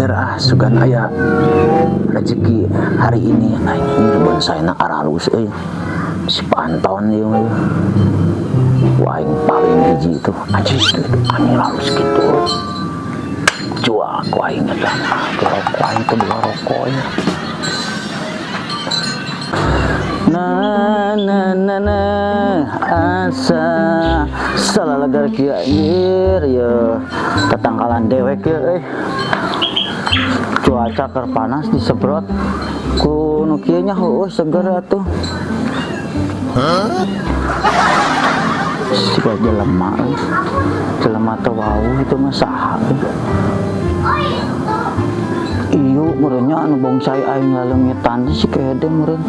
Meter ah, sugan aya rezeki hari ini. Aing ini bonsai na aralus euy. Si Panton ieu mah. Wah, aing paling hiji itu. Anjing, anjing halus gitu. Jual ku aing eta. Ah, rokok aing teh boga rokok ya. Na na na na asa salalagar kieu anjir ye tetangkalan dewek ye euy. Cuaca keur panas disebrot ku nu kieu nya heueuh seger atuh. Siga jelema euy. Jelema teh wawuh itu mah saha euy. Ieu meureun nya anu bongsai aing laleungitan teh si kehede meureun.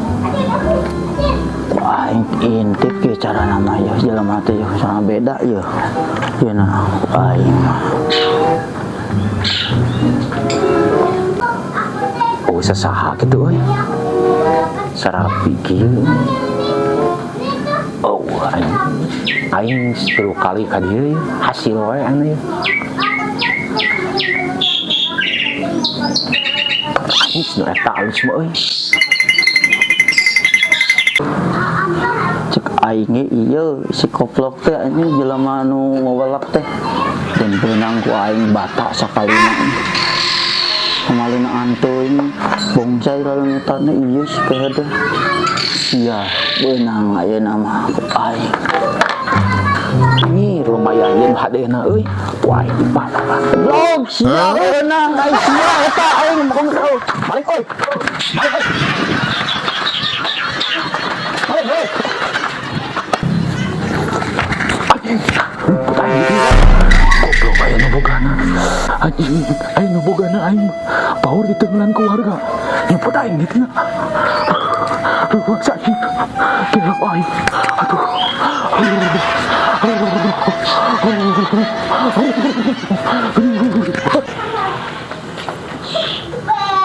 Ku aing intip kieu carana mah yeuh jelema teh yeuh soalna beda yeuh. Ieu nah ku aing mah. Oh, sasaha kitu euy. Sarapi kieu. Oh, aing aing 10 kali ka dieu yeuh, hasil wae anu yeuh. Anjing nu eta alus mah euy. Cek aing ge ieu si koplok teh anjing jelema anu ngawelak teh. Dan beunang ku aing bata sakalina. Kamalina antuing bongsai laleungitanna ieu si kehede. Sia beunang ayeuna mah ku aing. Ini lumayan yen hadena euy. Ku aing dipatah. Goblok sia beunang aing sia eta aing mokong euy. Balik euy. Balik euy. Balik euy. Anjing, anjing. Goblok aya nu bogana. Anjing, aya nu bogana aing. Paur diteungelan ku warga. Nyebut aing ditu nya. Aduh, sakit. Gila aing. Aduh.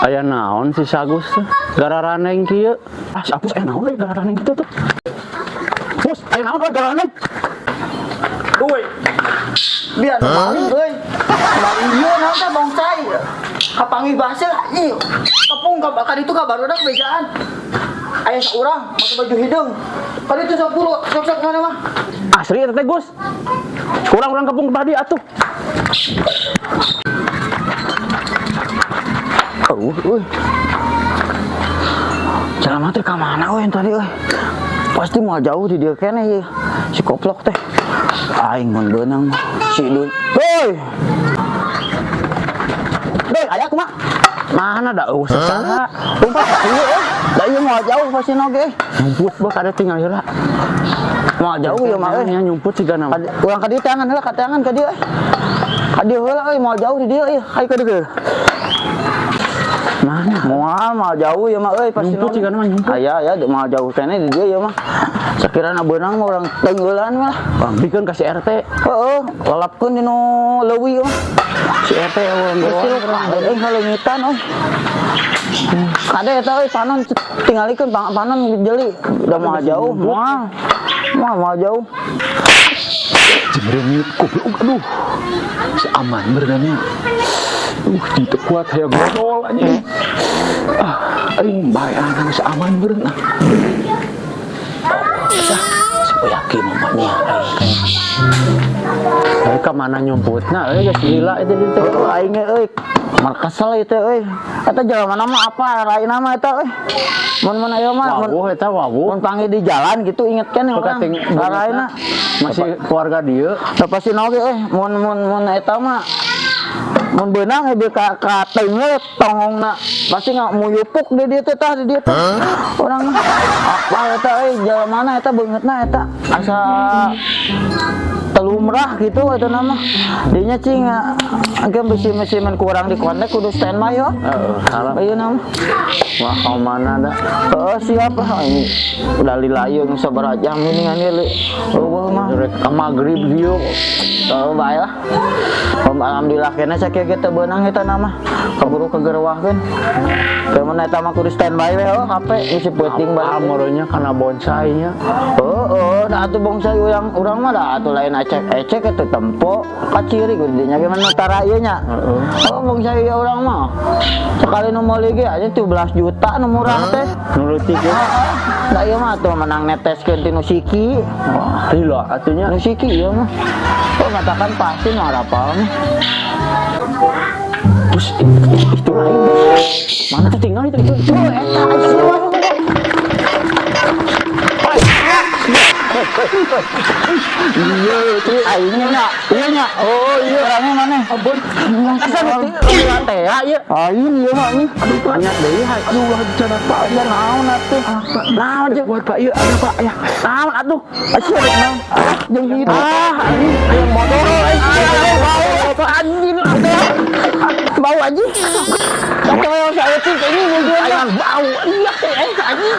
Aya naon si Sagus teh? Gararaneng kieu. Ah, si Apus aya naon euy gararaneng kitu tuh. Pus, aya naon euy gararaneng? Euy. Biar maling euy. Maling ieu naon teh bongsai. Kapanggih baseuh anjing. Kepung ka ka ditu ka barudak bejaan. Aya saurang make baju hideung. Ka ditu 10 sok-sok mana mah. Asli eta teh Gus. Kurang-kurang kepung ke badi atuh. Eueuh euy. Jelema teh ka mana euy tadi euy? Pasti moal jauh di dieu keneh ieu. Si koplok teh. Aing mun beunang mah si Dun. Hoi. Doi, aya kumaha? Mana da eueuh sasaha? Lumpat ieu euy. Da ieu moal jauh pasti oge. Nyumput bah kada tinggal heula. Moal jauh ieu mah euy. Nya nyumput siga nama. Urang ka dieu teangan heula, ka teangan ka dieu euy. Ka dieu heula euy moal jauh di dieu euy. Hayu ka dieu. Mana? Moal moal jauh ieu mah euy pasti. Nyumput siga nama nyumput. Aya aya moal jauh keneh di dieu ieu mah. Sakirana beunang mah urang teungeulan mah. Bang bikeun ka si RT. Heeh, lalapkeun dinu leuwi mah. Si RT urang Pasti lu kade euy ngaleungitan euy. Kade eta euy panon tingalikeun panon jeli. Udah moal jauh, moal. Moal moal jauh. Jemreungit goblok aduh. Si aman beunangnya. Teu kuat hayang godol anjing. Ah, aing bae anu si aman beureun ah. Oh, si yakin mamanya aing. Euy ka mana nyumputna euy geus gila itu teh. Heuh aing ge euy. Mar kesel ieu teh euy. Eta jelema mah apa raina mah eta euy. Mun mun aya mah mun Wawuh eta wawuh. mun panggil di jalan gitu inget kan urang. Kating Raina masih keluarga dieu. Da pasti oge euy mun mun mun eta mah mun beunang heuh ka ka teungeut tongongna pasti nggak muyupuk di dieu teh tah di dieu teh. Urang mah apa eta euy jelemana eta beungeutna eta asa telumrah gitu eta nama. Dinya cing engke bisi bisi men kurang di kontak kudu standby yo. Heeh, salah. Ayeuna mah. Wah, ka mana da? Heeh, siap lah ini. Udah lilayung sabaraha jam ini ngan ieu. Eueuh mah. Rek ka magrib dieu. Heeh, bae lah. Om alhamdulillah kena sakieu ge teu beunang eta nama. Kaburu kegerwahkeun. Teu mun eta mah kudu standby we heuh HP bisi peuting balik. Ah, meureunnya kana bonsai nya. Heeh, da atuh bonsai urang urang mah da atuh lain acan Ecek-ecek itu tempo kaciri ku dinya ge mah tara ieu nya. Heeh. Oh, bonsai ieu urang mah. Sekali nu meuli ge aja 17 juta nu murah teh. Nu leutik ya. Heeh. Da ieu mah tuh menang neteskeun ti nu siki. Wah, lila atuh nya. Nu siki ieu mah. Oh, katakan pasti nu arapal mah. Bos, itu lain, Bos. Mana tuh tinggal itu. Oh, eta anjing. Iya, itu aingnya nya. Iya nya. Oh, iya orangnya mana? Ampun. Asa nu teh ya ieu. Aing ieu mah ini. Aduh, banyak deui hai. Aduh, ulah bicara Pak. Ya naon atuh? Naon jeung Buat Pak ieu ada Pak ya. Naon atuh? Asyik rek naon? Jeung kitu. Ah, anjing aya motor euy. Bau anjing atuh. Bau anjing. Kacau yang saya tuh ini Ayang bau. Iya teh anjing.